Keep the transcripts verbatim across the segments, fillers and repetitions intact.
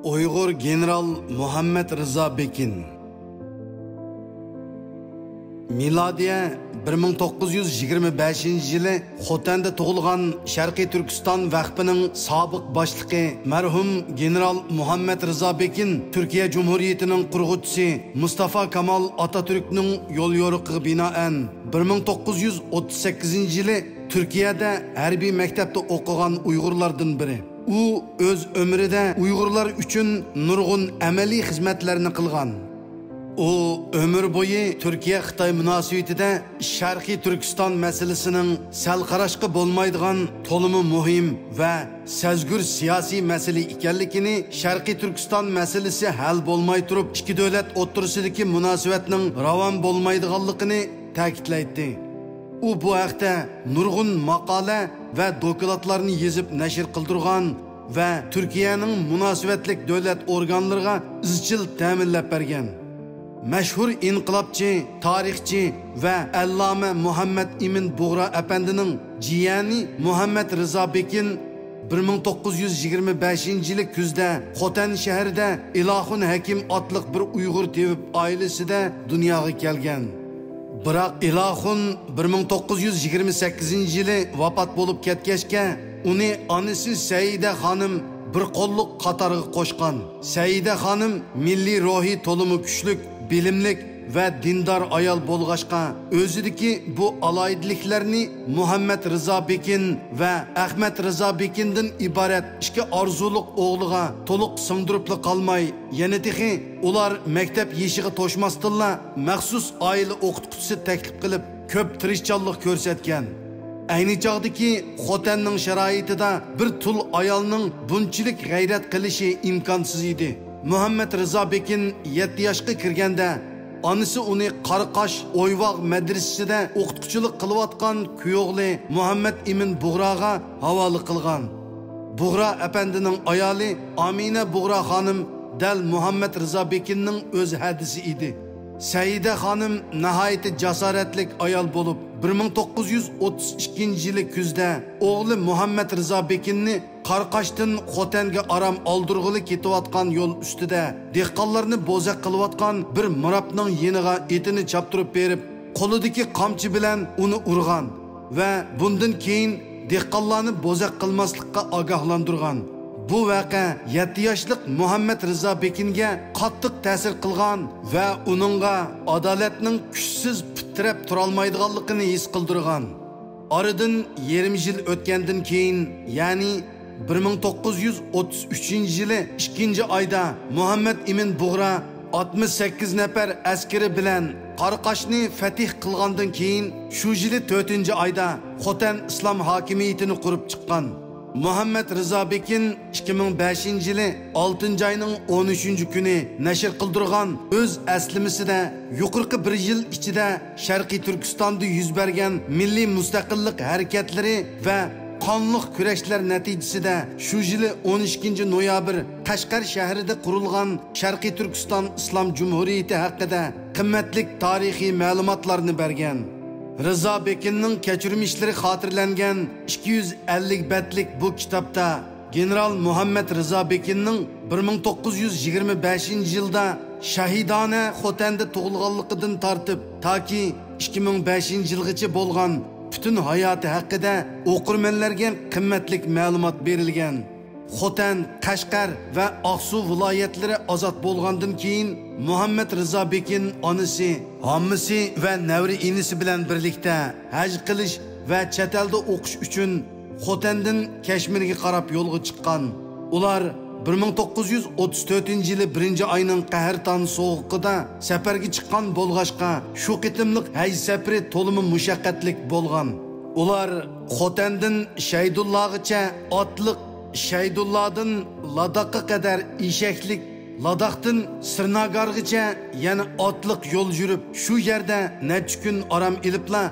ئۇيغۇر گېنېرال مۇھەممەد رىزا بېكىن. مىلادىيە بىر مىڭ توققۇز يۈز يىگىرمە بەشىنچى يىلى خوتەندە تۇغۇلغان شەرقىي تۈركىستان ۋەقپىنىڭ سابىق باشلىقى مەرھۇم گېنېرال مۇھەممەد رىزا بېكىن تۈركىيە جۇمھۇرىيىتىنىڭ قۇرغۇچىسى مۇستافا كامال ئاتاتۈركنىڭ يوليورۇقىغا بىنائەن، بىر مىڭ توققۇز يۈز ئوتتۇز سەككىزىنچى يىلى تۈركىيەدە ھەربىي مەكتەپتە ئوقۇغان ئۇيغۇرلاردىن بىرى. ئۇ ئۆز ئۆمرىدە ئۇيغۇرلار ئۈچۈن نۇرغۇن ئەمەلىي خىزمەتلەرنى قىلغان. ئۇ ئۆمۈر بويى تۈركىيە-خىتاي مۇناسىۋىتىدە شەرقىي تۈركىستان مەسىلىسىنىڭ سەل قاراشقا بولمايدىغان تولىمۇ مۇھىم ۋە سەزگۈر سىياسىي مەسىلە ئىكەنلىكىنى، شەرقىي تۈركىستان مەسىلىسى ھەل بولماي تۇرۇپ، ئىككى دۆلەت ئوتتۇرىسىدىكى مۇناسىۋەتنىڭ راۋان بولمايدىغانلىقىنى تەكىتلەيتتى. ئۇ بۇ ھەقتە نۇرغۇن ماقالە ۋە دوكلاتلارنى يېزىپ نەشر قىلدۇرغان ۋە تۈركىيەنىڭ مۇناسىۋەتلىك دۆلەت ئورگانلىرىغا ئىزچىل تەمىنلەپ بەرگەن. مەشھۇر ئىنقىلابچى، تارىخچى ۋە ئەللامە مۇھەممەد ئىمىن بۇغرا ئەپەندىنىڭ جىيەنى مۇھەممەد رىزا بېكىن بىر مىڭ توققۇز يۈز يىگىرمە بەشىنچى يىلى كۈزدە خوتەن شەھىرىدە ئىلاخۇن ھەكىم ئاتلىق بىر ئۇيغۇر تېۋىپ ئائىلىسىدە دۇنياغا كەلگەن. بىراق ئىلاخۇن بىر مىڭ توققۇز يۈز يىگىرمە سەككىزىنچى يىلى ۋاپات بولۇپ كەتكەچكە، ئۇنى ئانىسى سەئىدە خانىم بىر قوللۇق قاتارغا قوشقان. سەئىدە خانىم مىللىي روھى تولىمۇ كۈچلۈك، بىلىملىك ۋە دىندار ئايال بولغاچقا، ئۆزىدىكى بۇ ئالاھىدىلىكلەرنى مۇھەممەد رىزا بېكىن ۋە ئەخمەت رىزا بېكىندىن ئىبارەت ئىككى ئارزۇلۇق ئوغلىغا تولۇق سىڭدۈرۈپلا قالماي، يەنە تېخى ئۇلار مەكتەپ يېشىغا توشماستىنلا مەخسۇس ئائىلە ئوقۇتقۇچىسى تەكلىپ قىلىپ، كۆپ تىرىشچانلىق كۆرسەتكەن. ئەينى چاغدىكى خوتەننىڭ شارائىتىدا بىر تۇل ئايالنىڭ بۇنچىلىك غەيرەت قىلىشى ئىمكانسىز ئىدى. مۇھەممەد رىزا بېكىن يەتتە ياشقا كىرگەندە، ئانىسى ئۇنى قاراقاش ئويۋاغ مەدرىسىسىدە ئوقۇتقۇچىلىق قىلىۋاتقان كۈيئوغلى مۇھەممەد ئىمىن بۇغراغا ھاۋالە قىلغان. بۇغرا ئەپەندىنىڭ ئايالى ئامىنە بۇغرا خانىم دەل مۇھەممەد رىزا بېكىننىڭ ئۆز ھەدىسى ئىدى. سەئىدە خانىم ناھايىتى جاسارەتلىك ئايال بولۇپ، بىر مىڭ توققۇز يۈز ئوتتۇز ئىككىنچى يىلى كۈزدە ئوغلى مۇھەممەد رىزا بېكىننى قاراقاشتىن خوتەنگە ئارام ئالدۇرغىلى كېتىۋاتقان يول ئۈستىدە دېھقانلارنى بوزەك قىلىۋاتقان بىر مىرابنىڭ يېنىغا ئېتىنى چاپتۇرۇپ بېرىپ، قولىدىكى قامچا بىلەن ئۇنى ئۇرغان ۋە بۇندىن كېيىن دېھقانلارنى بوزەك قىلماسلىققا ئاگاھلاندۇرغان. بۇ ۋەقە يەتتە ياشلىق مۇھەممەد رىزا بېكىنگە قاتتىق تەسىر قىلغان ۋە ئۇنىڭغا ئادالەتنىڭ كۈچسىز پىت تىرەپ تۇرالمايدىغانلىقىنى ھېس قىلدۇرغان. ئارىدىن يېرىم يىل ئۆتكەندىن كېيىن، يەنى بىر مىڭ توققۇز يۈز ئوتتۇز ئۈچىنچى يىلى ئىككىنچى ئايدا مۇھەممەد ئىمىن بۇغرا ئاتمىش سەككىز نەپەر ئەسكىرى بىلەن قاراقاشنى فەتھ قىلغاندىن كېيىن، شۇ يىلى تۆتىنچى ئايدا خوتەن ئىسلام ھاكىمىيىتىنى قۇرۇپ چىققان. مۇھەممەد رىزا بېكىن ئىككى مىڭ بەشىنچى يىلى ئالتىنچى ئاينىڭ ئون ئۈچىنچى كۈنى نەشر قىلدۇرغان ئۆز ئەسلىمىسىدە، يۇقىرىقى بىر يىل ئىچىدە شەرقىي تۈركىستاندا يۈز بەرگەن مىللىي مۇستەقىللىق ھەرىكەتلىرى ۋە قانلىق كۈرەشلەر نەتىجىسىدە شۇ يىلى ئون ئىككىنچى نويابىر قەشقەر شەھىرىدە قۇرۇلغان شەرقىي تۈركىستان ئىسلام جۇمھۇرىيىتى ھەققىدە قىممەتلىك تارىخىي مەلۇماتلارنى بەرگەن. رىزا بېكىننىڭ كەچۈرمىشلىرى خاتىرىلەنگەن ئىككى يۈز ئەللىك بەتلىك بۇ كىتابتا گېنېرال مۇھەممەد رىزا بېكىننىڭ بىر مىڭ توققۇز يۈز يىگىرمە بەشىنچى يىلدا شەھىدانە خوتەندە تۇغۇلغانلىقىدىن تارتىپ تاكى ئىككى مىڭ بەشىنچى يىلغىچە بولغان پۈتۈن ھاياتى ھەققىدە ئوقۇرمەنلەرگە قىممەتلىك مەلۇمات بېرىلگەن. خوتەن، قەشقەر ۋە ئاقسۇ ۋىلايەتلىرى ئازاد بولغاندىن كېيىن، مۇھەممەد رىزا بېكىن ئانىسى، ھاممىسى ۋە نەۋرە ئىنىسى بىلەن بىرلىكتە ھەج قىلىش ۋە چەت ئەلدە ئوقۇش ئۈچۈن خوتەندىن كەشمىرگە قاراپ يولغا چىققان. ئۇلار بىر مىڭ توققۇز يۈز ئوتتۇز تۆتىنچى يىلى بىرىنچى ئاينىڭ قەھرىتان سوغۇقىدا سەپەرگە چىققان بولغاچقا، شۇ قېتىملىق ھەج سەپىرى تولىمۇ مۇشەققەتلىك بولغان. ئۇلار خوتەندىن شەيدۇللاغىچە ئاتلىق، شەيدۇللادىن لاداققا قەدەر ئېشەكلىك، لاداقتىن سىرناگارغىچە يەنە ئاتلىق يول يۈرۈپ، شۇ يەردە نەچچە كۈن ئارام ئېلىپلا،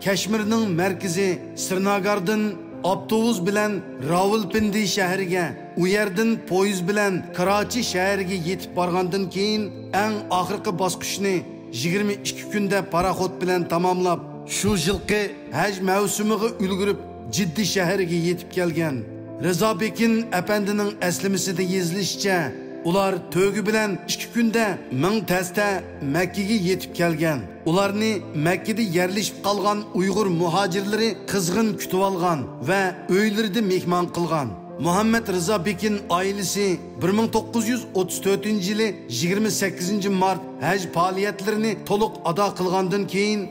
كەشمىرنىڭ مەركىزى سىرناگاردىن ئاپتوبۇس بىلەن راۋىلپىندى شەھىرىگە، ئۇ يەردىن پويىز بىلەن كىراچى شەھىرىگە يېتىپ بارغاندىن كېيىن، ئەڭ ئاخىرقى باسقۇچنى يىگىرمە ئىككى كۈندە پاراخوت بىلەن تاماملاپ، شۇ يىلقى ھەج مەۋسۇمىغا ئۈلگۈرۈپ، جىددە شەھىرىگە يېتىپ كەلگەن. رىزا بېكىن ئەپەندىنىڭ ئەسلىمىسىدە يېزىلىشىچە، ئۇلار تۆگە بىلەن ئىككى كۈندە مىڭ تەستە مەككىگە يېتىپ كەلگەن. ئۇلارنى مەككىدە يەرلىشىپ قالغان ئۇيغۇر مۇھاجىرلىرى قىزغىن كۈتۈۋالغان ۋە ئۆيلىرىدە مېھمان قىلغان. مۇھەممەد رىزا بېكىن ئائىلىسى بىر مىڭ توققۇز يۈز ئوتتۇز تۆتىنچى يىلى يىگىرمە سەككىزىنچى مارت ھەج پائالىيەتلىرىنى تولۇق ئادا قىلغاندىن كېيىن،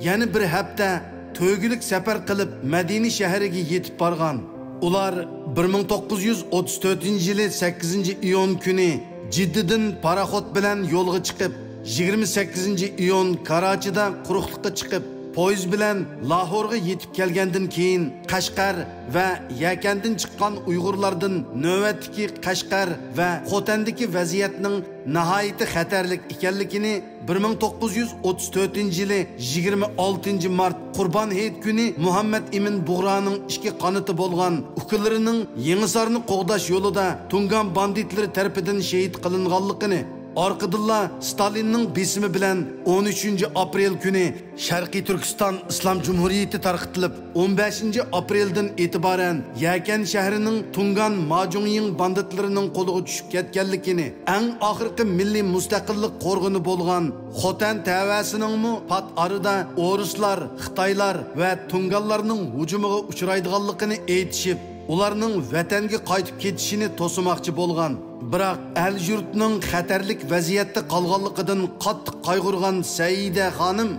يەنە بىر ھەپتە تۆگىلىك سەپەر قىلىپ، مەدىنە شەھىرىگە يېتىپ بارغان. ئۇلار بىر مىڭ توققۇز يۈز ئوتتۇز تۆتىنچى يىلى سەككىزىنچى ئىيۇن كۈنى جىددىدىن پاراخوت بىلەن يولغا چىقىپ، يىگىرمە سەككىزىنچى ئىيۇن كاراچىدا قۇرۇقلۇققا چىقىپ، پويىز بىلەن لاھورغا يېتىپ كەلگەندىن كېيىن، قەشقەر ۋە يەكەندىن چىققان ئۇيغۇرلاردىن نۆۋەتتىكى قەشقەر ۋە خوتەندىكى ۋەزىيەتنىڭ ناھايىتى خەتەرلىك ئىكەنلىكىنى، بىر مىڭ توققۇز يۈز ئوتتۇز تۆتىنچى يىلى يىگىرمە ئالتىنچى مارت قۇربان ھېيت كۈنى مۇھەممەد ئىمىن بۇغرانىڭ ئىككى قانىتى بولغان ئۇكىلىرىنىڭ يېڭىسارنى قوغداش يولىدا تۇڭگان باندىتلىرى تەرىپىدىن شېھىت قىلىنغانلىقىنى، ئارقىدىنلا ستالىننىڭ بېسىمى بىلەن ئون ئۈچىنچى ئاپرېل كۈنى شەرقىي تۈركىستان ئىسلام جۇمھۇرىيىتى تارقىتىلىپ، ئون بەشىنچى ئاپرېلدىن ئېتىبارەن يەكەن شەھىرىنىڭ تۇڭگان ماجۇڭيىڭ باندىتلىرىنىڭ قولىغا چۈشۈپ كەتكەنلىكىنى، ئەڭ ئاخىرقى مىللىي مۇستەقىللىق قورغىنى بولغان خوتەن تەۋەسىنىڭمۇ پات ئارىدا ئورۇسلار، خىتايلار ۋە تۇڭگانلارنىڭ ھۇجۇمىغا ئۇچرايدىغانلىقىنى ئېيتىشىپ، ئۇلارنىڭ ۋەتەنگە قايتىپ كېتىشىنى توسىماقچى بولغان. بىراق ئەل-يۇرتنىڭ خەتەرلىك ۋەزىيەتتە قالغانلىقىدىن قاتتىق قايغۇرغان سەئىدە خانىم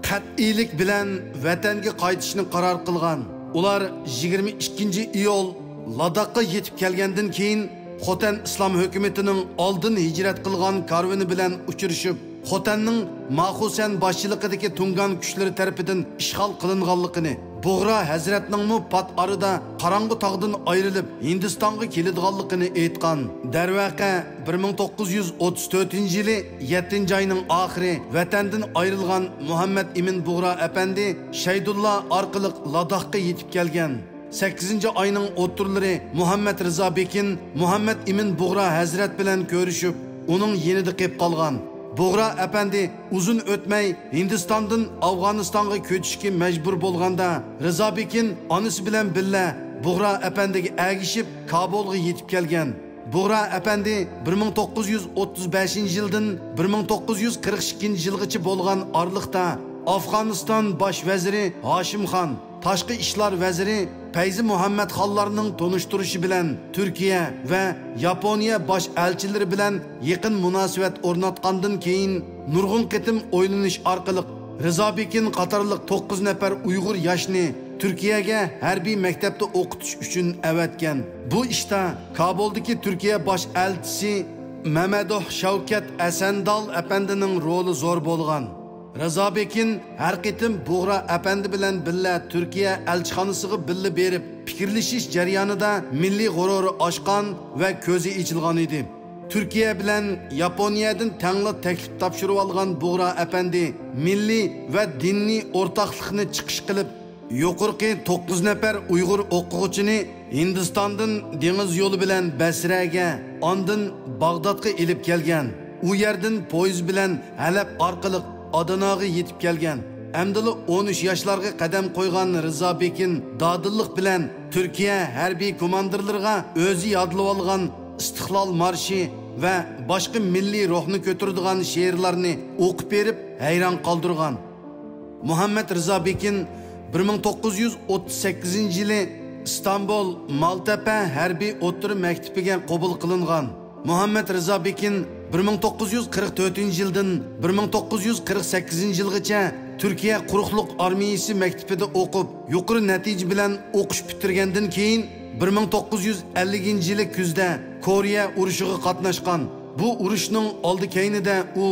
قەتئىيلىك بىلەن ۋەتەنگە قايتىشنى قارار قىلغان. ئۇلار يىگىرمە ئىككىنچى ئىيۇل لاداخقا يېتىپ كەلگەندىن كېيىن، خوتەن ئىسلام ھۆكۈمىتىنىڭ ئالدىن ھىجرەت قىلغان كارۋىنى بىلەن ئۇچرىشىپ، خوتەننىڭ ماخۇسەن باشچىلىقىدىكى تۇڭگان كۈچلىرى تەرىپىدىن ئىشغال قىلىنغانلىقىنى، بۇغرا ھەزرەتنىڭمۇ پات ئارىدا قاراڭغۇ تاغدىن ئايرىلىپ، ھىندىستانغا كېلىدىغانلىقىنى ئېيتقان. دەرۋەقە، بىر مىڭ توققۇز يۈز ئوتتۇز تۆتىنچى يىلى يەتتىنچى ئاينىڭ ئاخىرى ۋەتەندىن ئايرىلغان مۇھەممەد ئىمىن بۇغرا ئەپەندى شەيدۇللا ئارقىلىق لاداخقا يېتىپ كەلگەن. سەككىزىنچى ئاينىڭ ئوتتۇرىلىرى مۇھەممەد رىزا بېكىن مۇھەممەد ئىمىن بۇغرا ھەزرەت بىلەن كۆرۈشۈپ، ئۇنىڭ يېنىدا قېپ قالغان. بۇغرا ئەپەندى ئۇزۇن ئۆتمەي ھىندىستاندىن ئافغانىستانغا كۆچۈشكە مەجبۇر بولغاندا، رىزا بېكىن ئانىسى بىلەن بىللە بۇغرا ئەپەندىگە ئەگىشىپ، كابۇلغا يېتىپ كەلگەن. بۇغرا ئەپەندى بىر مىڭ توققۇز يۈز ئوتتۇز بەشىنچى يىلدىن بىر مىڭ توققۇز يۈز قىرىق ئىككىنچى يىلغىچە بولغان ئارىلىقتا ئافغانىستان باش ۋەزىرى ھاشىم خان، تاشقى ئىشلار ۋەزىرى پەيزى مۇھەممەد خانلارنىڭ تونۇشتۇرۇشى بىلەن تۈركىيە ۋە ياپونىيە باش ئەلچىلىرى بىلەن يېقىن مۇناسىۋەت ئورناتقاندىن كېيىن، نۇرغۇن قېتىم ئويلىنىش ئارقىلىق رىزا بېكىن قاتارلىق توققۇز نەپەر ئۇيغۇر ياشنى تۈركىيەگە ھەربىي مەكتەپتە ئوقۇتۇش ئۈچۈن ئەۋەتكەن. بۇ ئىشتا كابۇلدىكى تۈركىيە باش ئەلچىسى مەمەدوھ شەۋكەت ئەسەندال ئەپەندىنىڭ رولى زور بولغان. رىزا بېكىن ھەر قېتىم بۇغرا ئەپەندى بىلەن بىللە تۈركىيە ئەلچىخانىسىغا بىللە بېرىپ، پىكىرلىشىش جەريانىدا مىللىي غۇرۇرى ئاشقان ۋە كۆزى ئېچىلغان ئىدى. تۈركىيە بىلەن ياپونىيەدىن تەڭلا تەكلىپ تاپشۇرۇۋالغان بۇغرا ئەپەندى مىللىي ۋە دىنىي ئورتاقلىقنى چىقىش قىلىپ، يۇقىرىقى توققۇز نەپەر ئۇيغۇر ئوقۇغۇچىنى ھىندىستاندىن دېڭىز يولى بىلەن بەسرەگە، ئاندىن باغدادقا ئېلىپ كەلگەن. ئۇ يەردىن پويىز بىلەن ھەلەپ ئارقىلىق ئاداناغا يېتىپ كەلگەن. ئەمدىلا ئون ئۈچ ياشلارغا قەدەم قويغان رىزا بېكىن دادىللىق بىلەن تۈركىيە ھەربىي كوماندىرلىرىغا ئۆزى يادلىۋالغان ئىستىقلال مارشى ۋە باشقا مىللىي روھنى كۆتۈرىدىغان شېئىرلارنى ئوقۇپ بېرىپ ھەيران قالدۇرغان. مۇھەممەد رىزا بېكىن بىر مىڭ توققۇز يۈز ئوتتۇز سەككىزىنچى يىلى ئىستانبۇل مالتەپە ھەربىي ئوتتۇرا مەكتىپىگە قوبۇل قىلىنغان. مۇھەممەد رىزا بېكىن بىر مىڭ توققۇز يۈز قىرىق تۆتىنچى يىلدىن بىر مىڭ توققۇز يۈز قىرىق سەككىزىنچى يىلغىچە تۈركىيە قۇرۇقلۇق ئارمىيىسى مەكتىپىدە ئوقۇپ، يۇقىرى نەتىجە بىلەن ئوقۇش پۈتتۈرگەندىن كېيىن، بىر مىڭ توققۇز يۈز ئەللىكىنچى يىلى كۈزدە كورېيە ئۇرۇشىغا قاتناشقان. بۇ ئۇرۇشنىڭ ئالدى كەينىدە ئۇ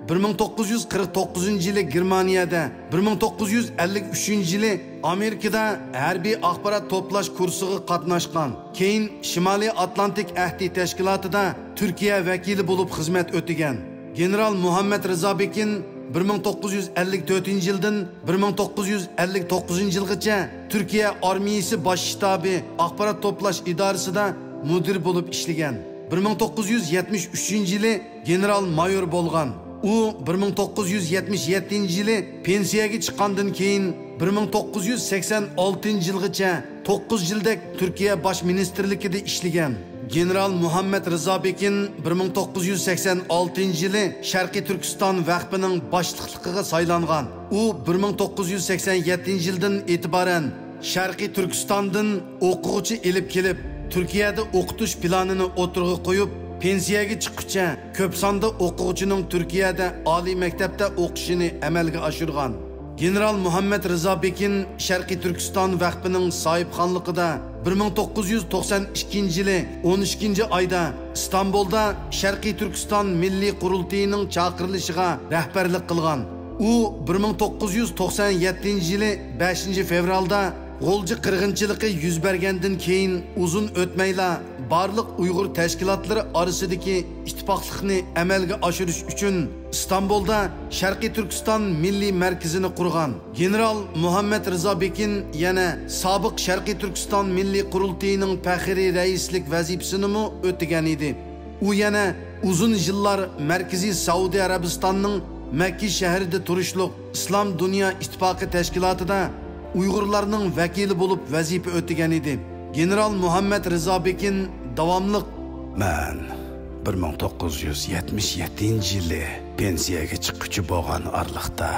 بىر مىڭ توققۇز يۈز قىرىق توققۇزىنچى يىلى گېرمانىيەدە، بىر مىڭ توققۇز يۈز ئەللىك ئۈچىنچى يىلى ئامېرىكىدا ھەربىي ئاخبارات توپلاش كۇرسىغا قاتناشقان. كېيىن شىمالىي ئاتلانتىك ئەھدى تەشكىلاتىدا تۈركىيە ۋەكىلى بولۇپ خىزمەت ئۆتىگەن. گېنېرال مۇھەممەد رىزا بېكىن بىر مىڭ توققۇز يۈز ئەللىك تۆتىنچى يىلدىن بىر مىڭ توققۇز يۈز ئەللىك توققۇزىنچى يىلغىچە تۈركىيە ئارمىيىسى باش شتابى ئاخبارات توپلاش ئىدارىسىدا مۇدىر بولۇپ ئىشلىگەن. بىر مىڭ توققۇز يۈز يەتمىش ئۈچىنچى يىلى گېنېرال مايور بولغان. ئۇ بىر مىڭ توققۇز يۈز يەتمىش يەتتىنچى يىلى پېنسىيەگە چىققاندىن كېيىن، بىر مىڭ توققۇز يۈز سەكسەن ئالتىنچى يىلغىچە توققۇز يىلدەك تۈركىيە باش مىنىستىرلىكىدە ئىشلىگەن. گېنېرال مۇھەممەد رىزا بېكىن بىر مىڭ توققۇز يۈز سەكسەن ئالتىنچى يىلى شەرقىي تۈركىستان ۋەقپىنىڭ باشلىقلىقىغا سايلانغان. ئۇ بىر مىڭ توققۇز يۈز سەكسەن يەتتىنچى يىلدىن ئېتىبارەن شەرقىي تۈركىستاندىن ئوقۇغۇچى ئېلىپ كېلىپ، تۈركىيەدە ئوقۇتۇش پىلانىنى ئوتتۇرىغا قويۇپ، پېنسىيەگە چىققۇچە كۆپ ساندا ئوقۇغۇچىنىڭ تۈركىيەدە ئالىي مەكتەپتە ئوقۇشىنى ئەمەلگە ئاشۇرغان. گېنېرال مۇھەممەد رىزا بېكىن شەرقىي تۈركىستان ۋەقپىنىڭ ساھىبخانلىقىدا بىر مىڭ توققۇز يۈز توقسان ئىككىنچى يىلى ئون ئىككىنچى ئايدا ئىستانبۇلدا شەرقىي تۈركىستان مىللىي قۇرۇلتىيىنىڭ چاقىرىلىشىغا رەھبەرلىك قىلغان. ئۇ بىر مىڭ توققۇز يۈز توقسان يەتتىنچى يىلى بەشىنچى فېۋرالدا غۇلجا قىرغىنچىلىقى يۈز بەرگەندىن كېيىن ئۇزۇن ئۆتمەيلا بارلىق ئۇيغۇر تەشكىلاتلىرى ئارىسىدىكى ئىتتىپاقلىقنى ئەمەلگە ئاشۇرۇش ئۈچۈن ئىستانبۇلدا شەرقىي تۈركىستان مىللىي مەركىزىنى قۇرغان. گېنېرال مۇھەممەد رىزا بېكىن يەنە سابىق شەرقىي تۈركىستان مىللىي قۇرۇلتىيىنىڭ پەخرىي رەئىسلىك ۋەزىپىسىنىمۇ ئۆتىگەن ئىدى. ئۇ يەنە ئۇزۇن يىللار مەركىزىي سەئۇدى ئەرەبىستاننىڭ مەككە شەھىرىدە تۇرۇشلۇق ئىسلام دۇنيا ئىتتىپاقى تەشكىلاتىدا ئۇيغۇرلارنىڭ ۋەكىلى بولۇپ ۋەزىپە ئۆتىگەن ئىدى. گېنېرال مۇھەممەد رىزا بېكىن داۋاملىق، مەن بىر مىڭ توققۇز يۈز يەتمىش يەتتىنچى يىلى پېنسىيەگە چىققۇچە بولغان ئارىلىقتا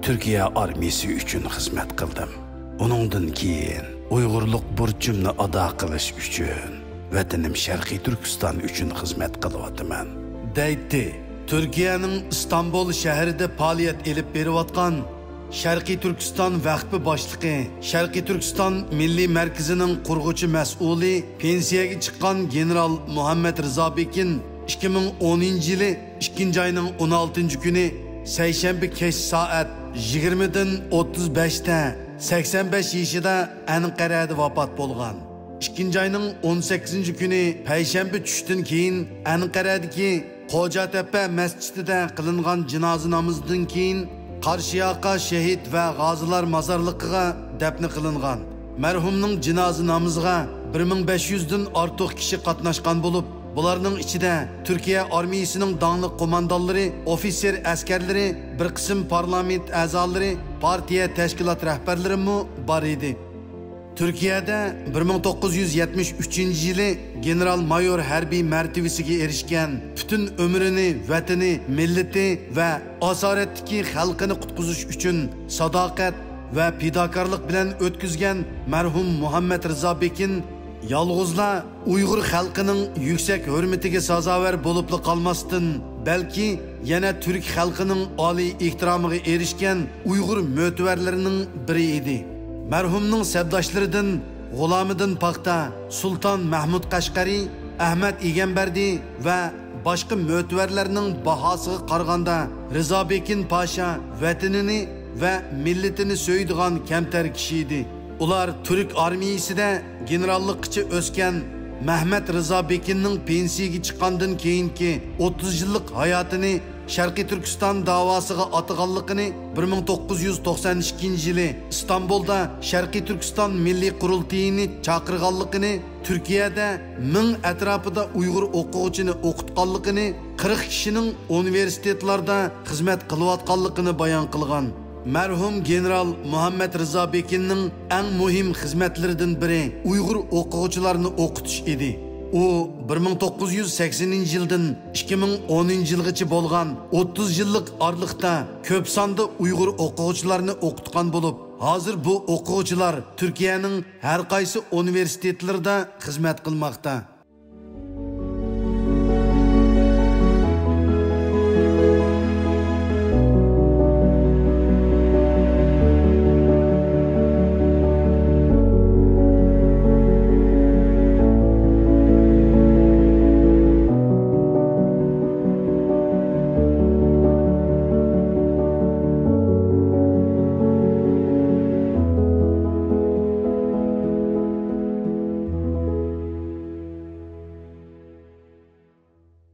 تۈركىيە ئارمىيىسى ئۈچۈن خىزمەت قىلدىم. ئۇنىڭدىن كېيىن ئۇيغۇرلۇق بۇرچۇمنى ئادا قىلىش ئۈچۈن ۋەتىنىم شەرقىي تۈركىستان ئۈچۈن خىزمەت قىلىۋاتىمەن، دەيتتى. تۈركىيەنىڭ ئىستانبۇل شەھىرىدە پائالىيەت ئېلىپ بېرىۋاتقان شەرقىي تۈركىستان ۋەقپى باشلىقى، شەرقىي تۈركىستان مىللىي مەركىزىنىڭ قۇرغۇچى مەسئۇلى، پېنسىيەگە چىققان گېنېرال مۇھەممەد رىزا بېكىن ئىككى مىڭ ئونىنچى يىلى ئىككىنچى ئاينىڭ ئون ئالتىنچى كۈنى سەيشەنبە كەچ سائەت يىگىرمىدىن ئوتتۇز بەشتە سەكسەن بەش يېشىدا ئەنقەرەدە ۋاپات بولغان. ئىككىنچى ئاينىڭ ئون سەككىزىنچى كۈنى پەيشەنبە چۈشتىن كېيىن ئەنقەرەدىكى قوجاتەپە مەسچىتىدە قىلىنغان جىنازا نامىزىدىن كېيىن قارشىياقا شېھىت ۋە غازىلار مازارلىقىغا دەپنە قىلىنغان. مەرھۇمنىڭ جىنازا نامىزىغا بىر مىڭ بەش يۈزدىن ئارتۇق كىشى قاتناشقان بولۇپ، بۇلارنىڭ ئىچىدە تۈركىيە ئارمىيىسىنىڭ داڭلىق قوماندانلىرى، ئوفىتسېر ئەسكەرلىرى، بىر قىسىم پارلامېنت ئەزالىرى، پارتىيە تەشكىلات رەھبەرلىرىمۇ بار ئىدى. تۈركىيەدە بىر مىڭ توققۇز يۈز يەتمىش ئۈچىنچى يىلى گېنېرال مايور ھەربىي مەرتىۋىسىگە ئېرىشكەن، پۈتۈن ئۆمرىنى ۋەتىنى، مىللىتى ۋە ئاسارەتتىكى خەلقىنى قۇتقۇزۇش ئۈچۈن ساداقەت ۋە پىداكارلىق بىلەن ئۆتكۈزگەن مەرھۇم مۇھەممەد رىزا بېكىن يالغۇزلا ئۇيغۇر خەلقىنىڭ يۈكسەك ھۆرمىتىگە سازاۋەر بولۇپلا قالماستىن، بەلكى يەنە تۈرك خەلقىنىڭ ئالىي ئېھتىرامىغا ئېرىشكەن ئۇيغۇر مۆتىۋەرلىرىنىڭ بىرى ئىدى. مەرھۇمنىڭ سەپداشلىرىدىن غۇلامىدىن پاختا، سۇلتان مەھمۇد قەشقەرى، ئەھمەد ئىگەمبەردى ۋە باشقا مۆتىۋەرلەرنىڭ باھاسىغا قارىغاندا، رىزا بېكىن پاشا ۋەتىنىنى ۋە مىللىتىنى سۆيىدىغان كەمتەر كىشى ئىدى. ئۇلار تۈرك ئارمىيىسىدە گېنېراللىققىچە ئۆسكەن مەھمەت رىزا بېكىننىڭ پېنسىيىگە چىققاندىن كېيىنكى ئوتتۇز يىللىق ھاياتىنى شەرقىي تۈركىستان داۋاسىغا ئاتىغانلىقىنى، بىر مىڭ توققۇز يۈز توقسان ئىككىنچى يىلى ئىستانبۇلدا شەرقىي تۈركىستان مىللىي قۇرۇلتىيىنى چاقىرغانلىقىنى، تۈركىيەدە مىڭ ئەتراپىدا ئۇيغۇر ئوقۇغۇچىنى ئوقۇتقانلىقىنى، قىرىق كىشىنىڭ ئۇنىۋېرسىتېتلاردا خىزمەت قىلىۋاتقانلىقىنى بايان قىلغان. مەرھۇم گېنېرال مۇھەممەد رىزا بېكىننىڭ ئەڭ مۇھىم خىزمەتلىرىدىن بىرى ئۇيغۇر ئوقۇغۇچىلارنى ئوقۇتۇش ئىدى. ئۇ بىر مىڭ توققۇز يۈز سەكسىنىنچى يىلدىن ئىككى مىڭ ئونىنچى يىلغىچە بولغان ئوتتۇز يىللىق ئارىلىقتا كۆپ ساندا ئۇيغۇر ئوقۇغۇچىلارنى ئوقۇتقان بولۇپ، ھازىر بۇ ئوقۇغۇچىلار تۈركىيەنىڭ ھەر قايسى ئۇنىۋېرسىتېتلىرىدا خىزمەت قىلماقتا.